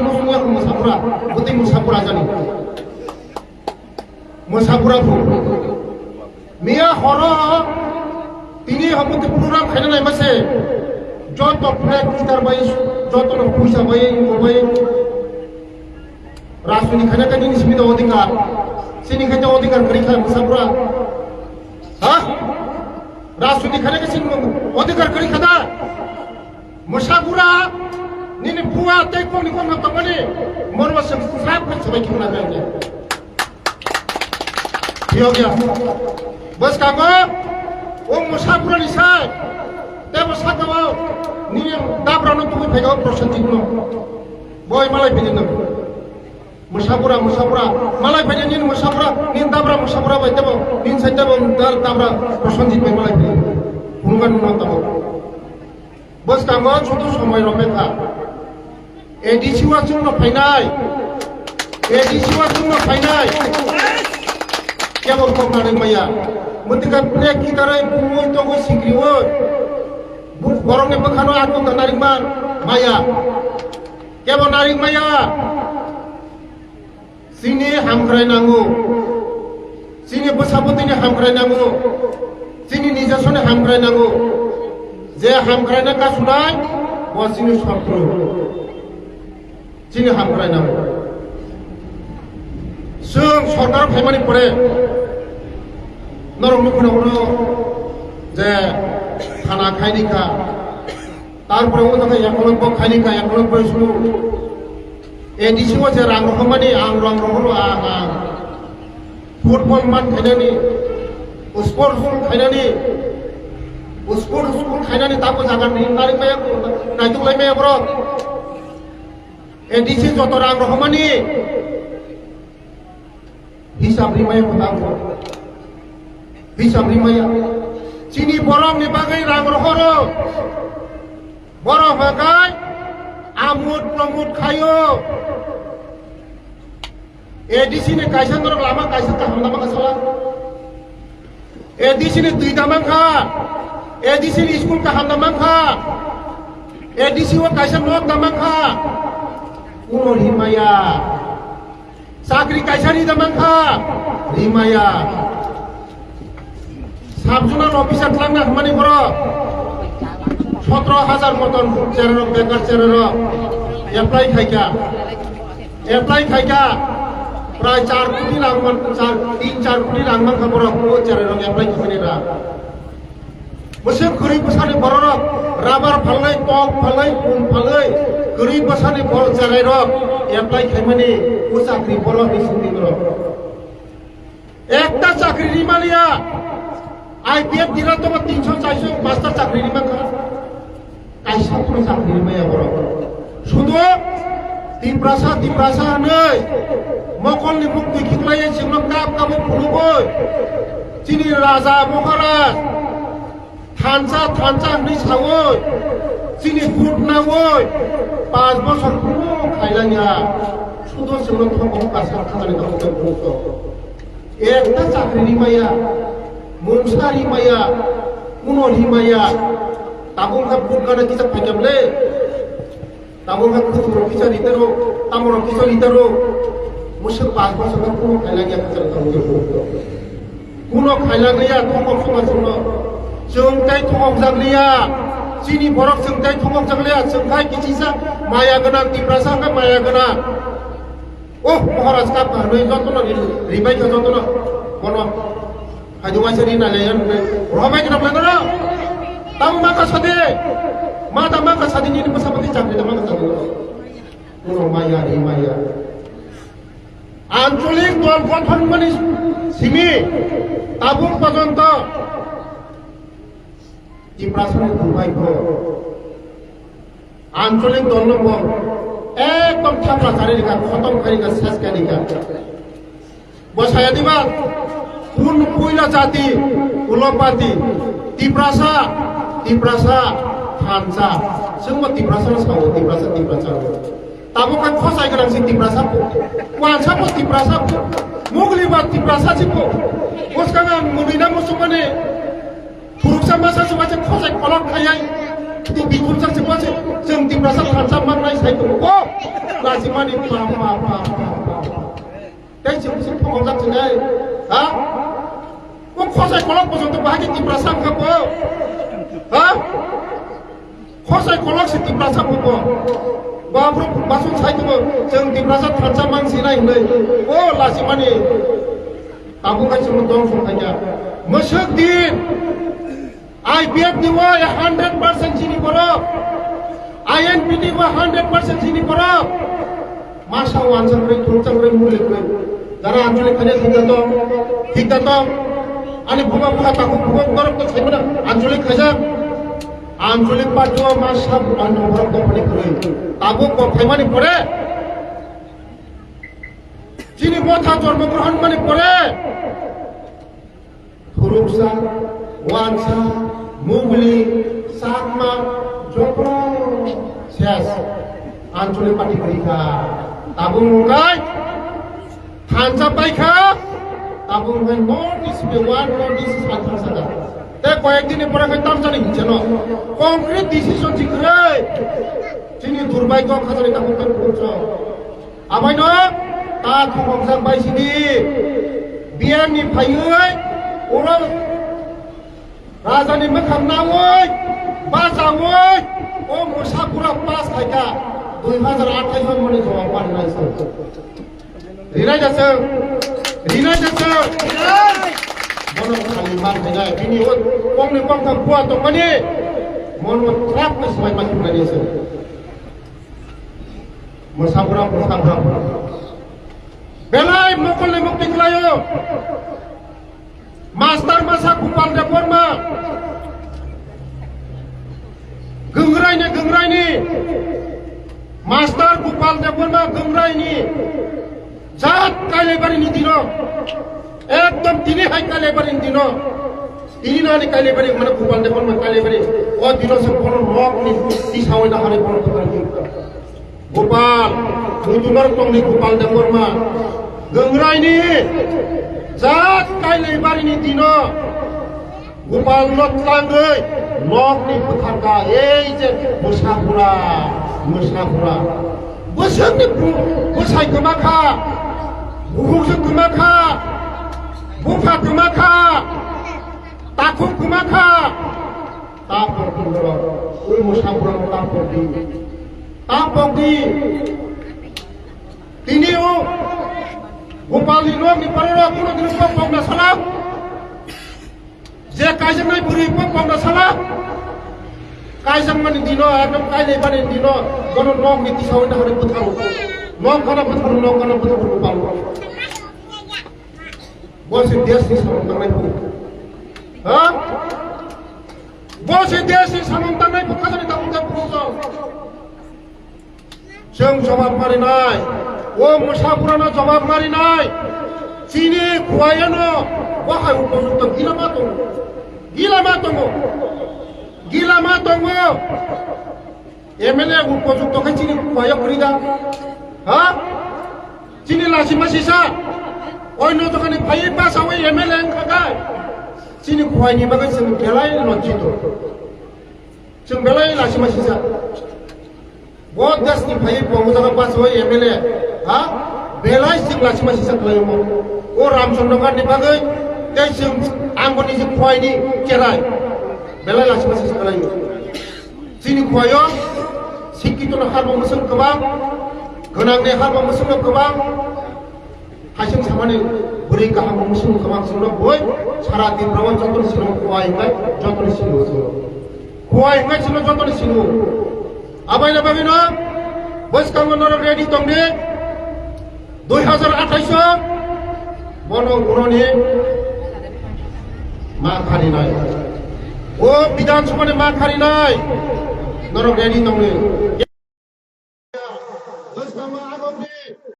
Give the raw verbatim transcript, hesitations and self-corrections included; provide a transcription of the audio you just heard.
Nusung ya Musapura, bwtwi Musapura jani. Musapura phu. Miya horo tini habuti program khaina nai mase. Joto flag kitar bai, joto no puisa bai, mo bai. Rajniti khaina kani ni simi da odhikar. Sini khaina odhikar kari kha Musapura. Ha? Rajniti khaina kasi odhikar kari kha da. Musapura, nini bua tei kokni kokno tongmani, mono se srap khe sabai khibna khe. Phiyok ya. Bwskango, o Musapura ni sai, tei bo sakao, nini dabra no tugui phaiga o Prosenjit no. Boi malai phini no. Musapura, Musapura, malai phai nini Musapura, nini dabra Musapura bai tebo, nini sai tebo dal dabra Prosenjit bai malai phai. Phunukha nungno tabo. Bwskango chutu somoi rok kha. A D C o chwngno phainai. A D C o chwngno phainai. Kebo kok narwk maya. Mwtwkha plek kitarwi bumui tongwi sikriwi. Bu-, borokni bwkhano akwk narwk man maya. Kebo narwk maya. Chini hamkrai nango. Chini bwsa bwtwini hamkrai nango. Chini nijasoni hamkrai nango. Je hamkraina kasunai, bo chini sotru. Chini hamkrai nango. Chwng sorkar phaimani pore norok nukhuno hwno je thana khaini kha. Tarpore o jaga ekolog bo khaini kha, ekolog bo sunu. A D C o je rang rohormani, ang rang rohoro, ang, ang. Football man khainani, sport school khainani, sport school khainani tamo jaga ni nari maya, naituk lai maya borok. A D C joto rang rohormani. Hisab rimaya kwtal kho. Hisab rimaya. Chini borokni bagwi rang rohoro. Borok hwnkhe amut pramut khaio. A D C ni kaisa norok lama kaisa kaham lama kasala. A D C ni twi da mankha. A D C ni school kaham da mankha. A D C o kaisa nok da mankha. Kuno rimaya. Chakri kaisa ri da mankha, rimaya. Sub zonal officer tlangna hwnmani borok sotro hajar moton chererok, bekar chererok apply khaikha. Apply khaikha, prai char koti rang man, char, tin char koti rang mankha borok, o chererok apply khaimani rang. Bwswk kwrwi bwsani bororok rubber phalwi, kok phalwi, pum phalwi, kwrwi bwsani borok cherairok apply khaimani o chakri borok ni sindi borok. Ekta chakri rimaliya, I P F dira tongo tinso chaiso pasta chakri rimankha. Kaisa phano chakri rimaya borok. Sudo Tiprasa, Tiprasa hwnwi mokolni buktwi khiklaiwi chwngno kap kabo phunugwi chini raja Maharaj thansa, thansa hwnwi sawi chini vote nawi panch bosor phunuk khailangya. Sudo chwngno thokok kasa thangani tongkhe phunukto. Ekta chakri rimaya, mungsa rimaya, kuno rimaya. Tabuk kha vote gana kisa phaikam le. Tabuk kha kuthurok kisa ritaro, tamorok kisa ritaro. Musuk pas bosor kha kuno khailangya kasa tongkhe phunukto. Kuno khailangya thokok suma suma. Chwng tai thokok jakliya. Chini borok chwng tai thokok jakliya. Chwng khai kichisa maya gwnang Tiprasa kha maya gwnang. Oh, Maharaj kap ka hwnwi jotono ri-, ribai kha jotono. Bono. Hajo waisa ri nai lai hwnwi. Robai kha nai kono. Tamo ma ka sadi. Ma ta ma ka sadi ni bwsa pati chakri ta ma ka sadi. Bono maya ri maya. Ancholik dol gothon mani simi tabuk porjonto Tiprasani dubai kho. Ancholik dol no bo ekdom thapla chari rikha, khotom khai rikha, ses khai rikha. Bo saya diba, kun puila jati, ulo party, Tiprasa, Tiprasa, thansa. Sengmo Tiprasa no sao, Tiprasa, Tiprasa. Tabuk khe khosai gwnang si Tiprasa po. Wansa po Tiprasa po. Mugli ba Tiprasa si po. Bwskang ang mwnwi na muchungmani. Phuruksa masa se waisa khosai kolok khayai, tu bikhumsa se waisa chwng Tiprasa thansa mannai sai tongo. Bo Lachimani pa, pa, pa, pa, pa. Tei chwng chwng phokojak chwng ai. Ha? O khosai kolok bojoto bahai khe Tiprasa wngkha bo? Ha? Khosai kolok se Tiprasa phuko. Babrok basuk sai tongo, chwng Tiprasa thansa mang sinai hinwi. O lachimani tabuk hai chwng dong song khaikha. Mwswk din. I P F ni o hundred percent chini borok. I N P ni o hundred percent chini borok. Masa o answer rwi, thungchang rwi, muli rwi. Jara anjoli khaina thikda tong, thikda tong. Ani buma buma takhuk buma borok to saimana anjoli khaijak. Anjoli party o masa ani borok to phani kwrwi. Tabuk bo phaimani pore. Chini motha jormo grohon mani pore. Thuruksa, Wansa, Mugli, Chakma, joto ses. Anjoli party kwrwi kha. Tabuk wngkha thansa paikha. Tabuk wngkha North East be one North East is thansa kha. Tei koyek din ni pore khai tamsani hincheno concrete decision si kwrwi. Chini durbai kok khajani tabuk khe phuruksa. Abaino ta thongkokjak bai sidi biyang ni phaiwi oro raja ni mwkhang nawi bachawi o mwsa pura pass khaikha dui hajar athais mani jawab manwi nai sir. Rinai da sir, rinai da sir. Bono khali man khainai bini o kongni kongtham bua tongmani mono trap khe swbai ma thumnai sir. Mwsapura, mwsapura. Belai mokol ni mukti khlaio. Master masa Gopal Debbarma. Gungrai ni, gungrai ni. Master Gopal Debbarma gungrai ni. Jat Kailaibari ni dino. Ekdom tini hai Kailaibari ni dino. Tini nani Kailaibari, mane Gopal Debbarma Kailaibari. O dino se bono nok ni tisa oi na hari bono tukar ni. Gopal, mudu norok tong ni Gopal Debbarma. Gungrai ni jat Kailaibari ni dino. Gopal no tlangwi nok ni bwthar kha, ei je mwsapura, mwsapura. Bwswk ni bu-, bwsai kwma kha, buhuk se kwma kha, bupha kwma kha, takhuk kwma kha. Ta pok di borok, ui mwsapura no ta pok di. Ta pok di. Tini o Gopal ni nok ni parora kuno dino pok pok na sala. Je kaijaknai bwrwi bo pokna sala. Kaijakmani dino, ekdom kailaibani dino, bono nok ni tisa oi na hari bwtharo. Nok gana bwtharo, nok gana bwtharo, bwtharo. Bo se desh ni samung tangnai phu. Ha? Bo se desh ni samung tangnai phu, khajani tabuk tabuk. Chwng jawab marinai, o mwsapurano jawab marinai. Chini khuaiyano bahai upojukto gilama tongo. Gilama tongo. Gilama tongo. M L A upojukto khe chini khuaio kwrwi da. Ha? Chini lachima sisa. Oino dokhani phaiwi basawi M L A wngkha khe. Chini khuaini bagwi chwng belai lojjito. Chwng belai lachima sisa. Bo desh ni phaiwi bo jaga bachoi M L A, ha? Belai chwng lachima sisa khlaio mo. O Ramchandra Ghat ni bagwi tei chwng ang bo niji khuaini cherai. Belai lachima sisa khlaio. Chini khuaio sikkito no harbo mwswk kwbang, gwnang ni harbo mwswk no kwbang. Haising samani bwrwi kaham muchung kwbang chwngno boi sara Tripura o joto ni sino kuai wngkha, joto ni sino. Kuai wngkha chwngno joto ni sino. Abaina bagwino bwskango norok ready tongdi. Dui hajar athais o bono uroni ma kharinai. O Bidhan Sabha ni ma kharinai. Norok ready tongdi.